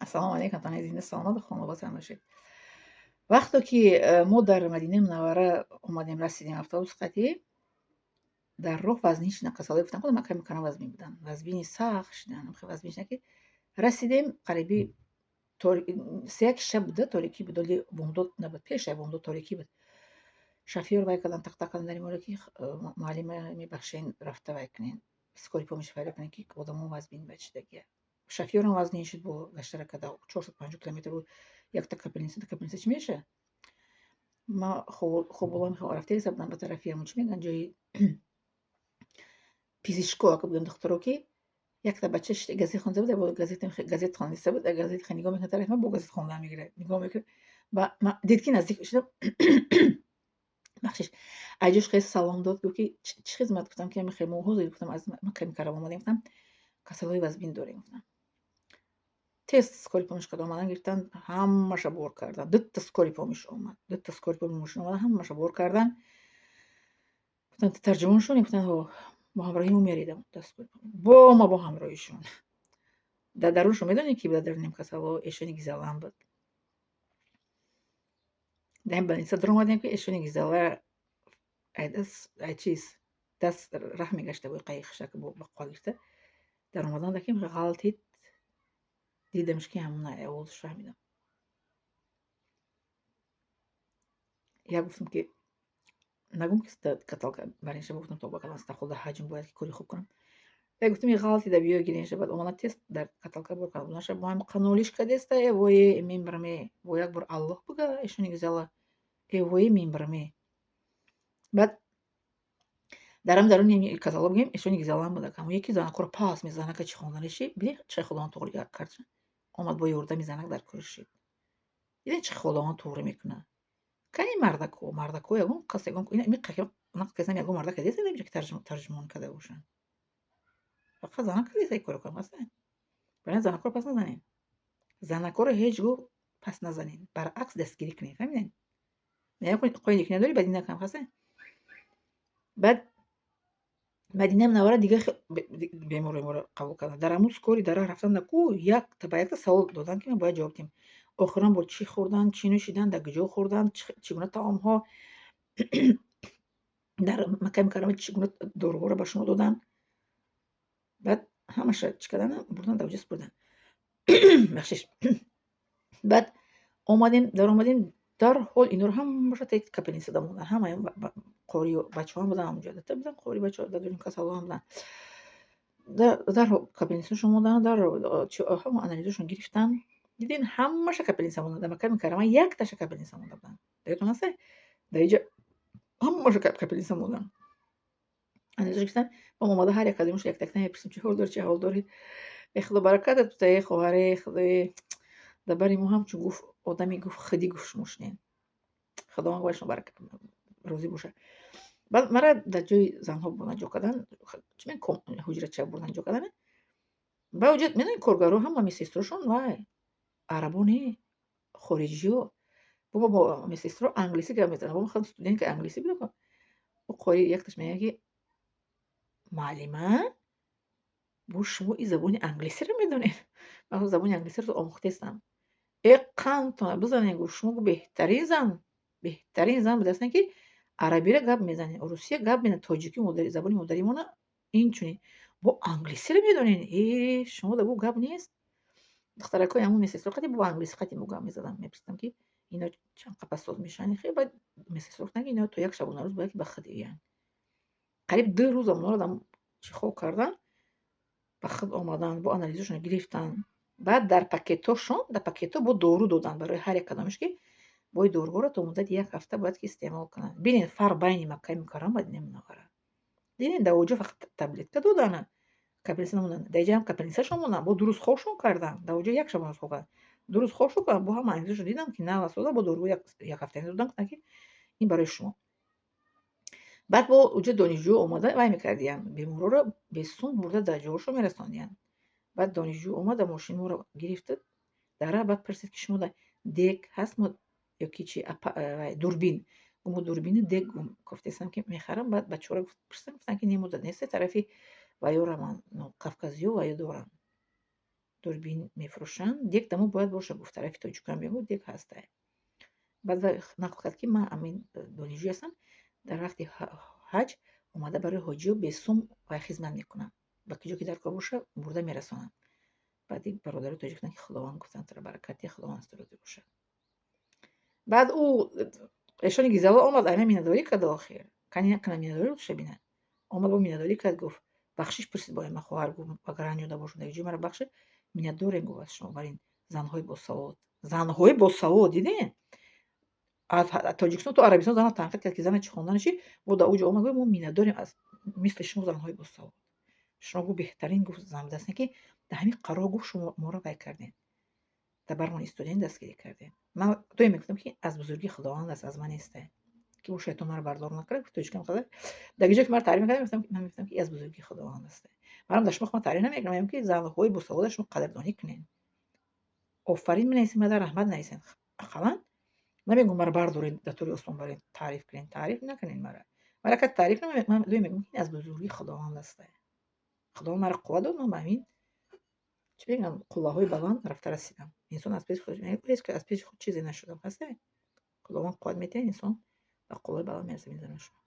Ассалому алайкум, танаи зинда, саломату хонободтан бошед. Вақте ки мо дар Мадинаи Мунаввара омадем, расидем автобус қатӣ, дар роҳ вазнин шудан, касалҳое гуфтам, худам каме кана вазнин буданд. Вазнини сахт шудан, вазнин шудан, ки расидем қариби сеяк шаб буда, торикӣ буд, оли бомдод набуд, пешай бомдод торикӣ буд. Шофёр вай кардан, тақ-тақ кардан дар ки муаллима, мебахшен, рафта вай кунен, скорый помощь фарёд кунен, ки одамо вазнин бачидагия. Шофёрам вазнин шуд, бо гаштара када 450 километр буд, якта капельница, капельница чӣ меша? Ма хоболам рафтеса будам ба тарафи ҳамон, чӣ мегӯянд, ҷои пизишко, ака бугем, духтаро, ки якта бача газет хонда буд, газет хондиста буд, газет нигоҳ мекунад тарафи ман, бо газет хондан мегирад, нигоҳ мекунад, ба дид, ки наздик шудам, бахшиш, айҷош хеле салом дод, гуфт, ки чӣ хизмат? Гуфтам, ки мо ҳозир, гуфтам, аз Маккаи Мукаррама омадем, гуфтам, касалҳои вазнин дорем, гуфтам. Тез скорый помощь када омадан гирифтан, ҳамаша бор кардан. Дутта скорый помощь омад, дутта скорый помощь мошин омадан, ҳамаша бор кардан. Гуфтанд, тарҷумоншон, гуфтанд, бо ҳамроҳи мо меридам. Бо ма бо ҳамроҳишон. Дар даруншон медонед, ки буд? Дарунем касало эшони гизалан буд. Дар ин больница даромадем, ки эшони гизала ай чиз даст раҳ мегашта, бо қайи хишак ба қол гирифта даромадан, ки ғалтид, дидамш, ки ҳамона овозаш фаҳмидам. Як гуфтам, ки нагум, ки каталка баринша, гуфтам, тоба кардам, астағфируллоҳ, ҳаҷм бояд, ки кори хуб кунам. Як гуфтам, ғалтида биё гиринша. Баъд омадан, тест дар каталка бор кардам, наша бо ҳам қанолиш кадеста, э вое мембраме, бо як бор Аллоҳ буга, эшони гизала, э вое мембраме. Баъд дарам даруни касало бигем, эшони гизалам буда, ҳамон яки занакҳоро пас мезанака, чӣ хонданаши, бинед, чӣ Худованд туғри кард, омад, бо ёрдами занак дар кор шид. Дидед, чӣ Худованд туғри мекунад? Кани мардако, мардако ягон қас, ягон касам, ягон мардака дидед ки тарҷумон карда бошанд? Фақат занак кардеса ин коро кунам, ҳаста. Барои занакҳоро пас назанед, занакҳоро ҳеҷ гоҳ пас назанед, баръакс дастгирӣ кунед, фаҳмидед? Қои неки надорӣ, баъди накам, хаста. Баъд Мадинаи Мунаввара дигар беморои моро қабул карданд. Дар ҳамун скорый дар роҳ рафтан ку якта ба якта савол доданд, ки ман бояд ҷавоб диҳем. Охирон бор чӣ хӯрдан, чӣ нӯшидан, дар куҷо хӯрдан, чӣ гуна таомҳо, дар Маккаи Мукаррама чӣ гуна доруҳоро ба шумо доданд. Баъд ҳамаша чӣ кардан, бурдан, дар оҷа супурдан. Бахшиш. Баъд омадем, даромадем, дарҳол инҳоро ҳамаша капельница мондан. Ҳамаи қорию бачаҳоам буданд ҳамонҷо, дата буданд қори бачаҳо, дар дуруни касалҳоам буданд. Дарҳол капельницашон монданд, ҳама анализошон гирифтан. Дидем, ҳамаша капельница монданд. Дар Маккаи Мукаррама якташа капельница монда буданд. Ёдтон ҳаст? Дар инҷа ҳамаша капельница монданд. Анализошон гирифтан, мо омада ҳар як аз инҳо якта якта мепурсем, чӣ ҳол дорӣ, чӣ ҳол дорӣ? Э Худо, баракатат буда, э хоҳар, э Худое, дар бари мо ҳамчун гуфт одаме, гуфт, худӣ, гуфт, шумо шунед. Худованд бояд шумо баракат розӣ бошад. Баъд мара дар ҷои занҳо бурдан, ҷо кардан, чӣ мегӯянд, ҳуҷрача бурдан, ҷо кардан. Баъд оҷа медонед, коргаро ҳама медсестрошон вай арабо не, хориҷиё. Бо бо медсестро англисӣ гап мезанад. Бо ман студентка англисӣ будам. Қори якташ мегӯяд, ки муаллима, бо шумо ин забони англисиро медонед? Ман забони англисиро омӯхтаистам. Э қандтона бизанед, гуфт, шумо беҳтарин зан, беҳтарин зан будастед, ки арабиро гап мезанед, русия гап мезанед, тоҷикӣ забони модаримона инчунин бо англисиро медонед. Э, шумо да бу гап нест. Духтаракҳои ҳамон медсестро қати бо англисӣ қати мо гап мезадам, мепурсидам, ки ино чанд қапас соз мешаванд. Хе, баъд медсестро гуфтанд, ки ино то як шабонарӯз бояд ки ба худ оянд. Қариб 2 рӯз онҳоро дар чӣ хоб кардан, ба худ омаданд, бо анализошонро гирифтанд. Баъд дар пакетҳошон, дар пакетҳо бо дору доданд барои ҳар як кадомаш, ки бо ин доруҳоро то муддати як ҳафта бояд ки истеъмол кунанд. Бинед, фарқ байни Маккаи Мукаррама, Мадинаи Мунаввара. Дидед, дар оҷо фақат таблетка доданд, капельница намонданд. Дар инҷа ҳам капельницашон монданд, бо 2 рӯз хобшон карданд. Дар оҷо як шабонарӯз хоб карданд. 2 рӯз хобшон карданд, бо ҳама анализошон дидам, ки нав аст, бо доруҳо як ҳафта доданд, гуфтанд, ки ин барои шумо. Баъд бо оҷа донишҷӯ омада вай мекардиянд, беморҳоро бесум бурда дар ҷоҳошон мерасондиянд. Баъд донишҷӯ омада, мошини моро гирифта, дар раҳ баъд пурсид, ки шумо дег ҳаст ё ки чи, дурбин. Мо дурбини дег гуфтестам, ки мехарам. Баъд бачаҳоро пурсидам, гуфтанд, ки не, мо нест, тарафи ваё раванд, кавказиё ваё доранд. Дурбин мефурӯшанд. Дег дамо бояд боша, гуфт, тарафи тоҷикам мегӯ, дег ҳастай. Баъд нақл кард, ки ман амин донишҷӯ ҳастам, дар вақти ҳаҷ омада барои ҳоҷиё бесум вай хизмат мекунам, ба ки ҷо ки дар кор боша, бурда мерасонам. Баъди бародари тоҷик гуфтанд, ки Худованд, гуфтанд, туро баракат диҳад, Худованд аз ту розӣ бошад. Баъд ӯ эшони гизало омад, айна миннатдорӣ кард. Охир кана миннатдорӣ рӯша бинад. Омад, бо миннатдорӣ кард, гуфт, бахшиш пурсид бо ма, хоҳар, гуфт, агар ранҷода бошам, дар ҷои маро бахшед, миннатдорем, гуфт, аз шумо бар ин занҳои босавод. Занҳои босавод, дидем, аз Тоҷикистон то Арабистон зана танқид кард, ки зана чӣ хондани чи бо дар уҷо омад, гуфт, мо миннатдорем аз мисли шумо занҳои босавод. Шумо, гуфт, беҳтарин, гуфт, зан будастем, ки дар ҳамин қарор, гуфт, шумо моро вай кардем, дар бармон истодем, дастгирӣ кардем. Ман доим мегуфтам, ки аз бузургии Худованд аст, аз ман несте, ки ӯ шайтон маро бардор накард. Гуфт, тоҷикам қадар дар ҷое ки маро таъриф мекардам, ман мегуфтам, ки аз бузургии Худованд аст. Манам дар шумо таъриф намекунам, мегӯям, ки занҳои босавода шумо қадрдонӣ кунед, офарин менависем, мада раҳмат нависем. Ақаллан намегӯм, маро бардоред, дар тури осмон баред, таъриф кунед, таъриф накунед мара. Мара ка таъриф, ман доим мегӯям, ки аз бузургии Худованд аст. Худованд маро қувват дод, ман ба ҳамин, чӣ мегӯям, қуллаҳои баланд рафта расидам. Инсон аз пеши худ, ҳеҷ аз пеши худ чизе нашудам. Ҳаста, Худованд қувват медиҳад, инсон ба қуллаҳои баланд мерасад. Мезанам шумо.